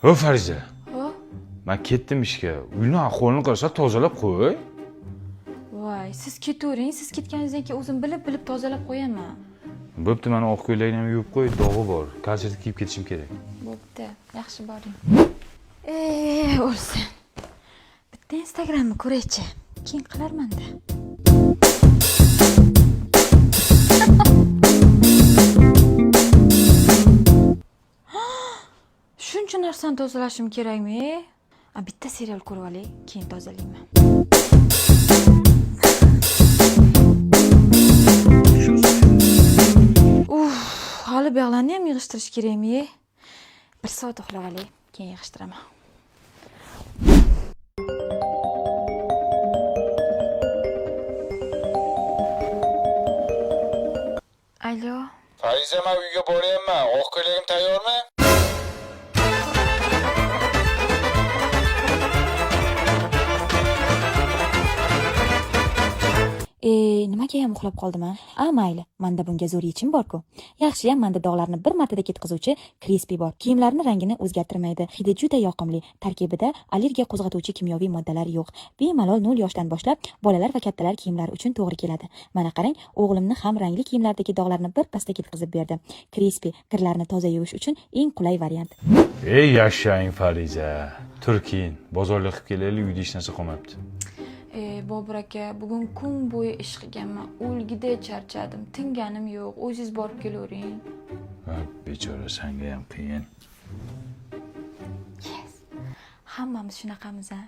O Fariza, Ho? man ketdim ishga. Uyni ahvolini qarasa tozalab qo'y. Voy, siz ketavering, siz ketganingizdan keyin o'zim bilib bilib tozalab qo'yaman. Bo'pti, mana oq ko'ylakni ham yuvib qo'y, dog'i bor. Konsertga kiyib ketishim kerak. Bo'pti, yaxshi boring. O'lsin. Bitta Instagramni ko'raychi. Keyin qilarman-da. Shuncha narsani tozalashim kerakmi? A, bitta serial ko'rib olay, keyin tozalayman. Uf, hali bu yoqlarni ham yig'ishtirish kerakmi? Bir soat uxlab olay, keyin yig'ishtiraman. Alo. Fariza, men uyga boryapman. Oq ko'ylagim tayyormi? E, nimagayam uxlab qoldim a? A, mayli, manda bunga zo'r yechim bor-ku. Yaxshiyam manda dog'larni bir martada ketqizuvchi Crispy bor. Kiyimlarni rangini o'zgartirmaydi. Hidi juda yoqimli. Tarkibida allergiya qo'zg'atuvchi kimyoviy moddalar yo'q. Bemalol 0 yoshdan boshlab bolalar va kattalar kiyimlari uchun to'g'ri keladi. Mana qarang, o'g'limni ham rangli kiyimlardagi dog'larni bir pasda ketqizib berdi. Crispy kirlarni toza yuvish uchun eng qulay variant. Ey yashang Fariza. Tur keyin, bozorlik qilib kelaylik, uyda hech narsa qolmabdi. E, Bobur aka, bugun kun bo'yi ish qilganman. O'lgidek charchadim. Tinganim yo'q. O'zingiz borib kelavering. Ha, bechora sanga ham qiyin. Yes. Hammamiz shunaqamiz a.